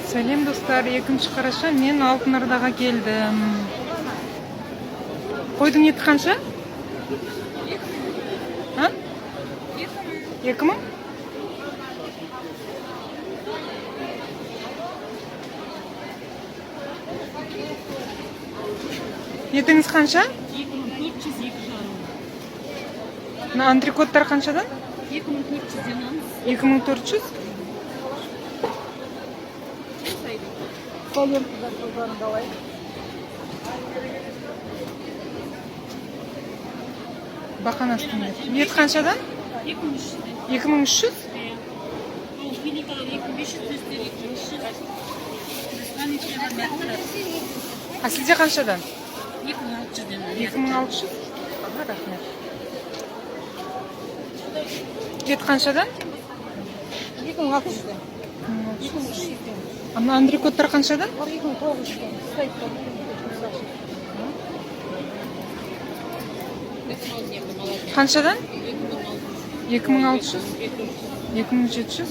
Сәлем, достар! 2 қараша, мен Алтын Ордаға келдім. Қойдың еті қанша? А? 2000? Етіңіз қанша? 2400, 2,5. Мына антрекоттар қаншадан? 2400-ден аламыз. 2400? Сәлем, қыздар, жолдарың қалай? Бақанастың еті. Ет қаншадан? 2300-ден. 2300? Иә. Ол филейкалар 2500, төстер 2300. А сізде қаншадан? 2600-ден. 2600? Аха, рахмет. Ет қаншадан? 2600-ден. 2300-ден. А мына антрекоттар қаншадан? Олар 2900-ден. Стейктер. Қаншадан? 2600? 2700?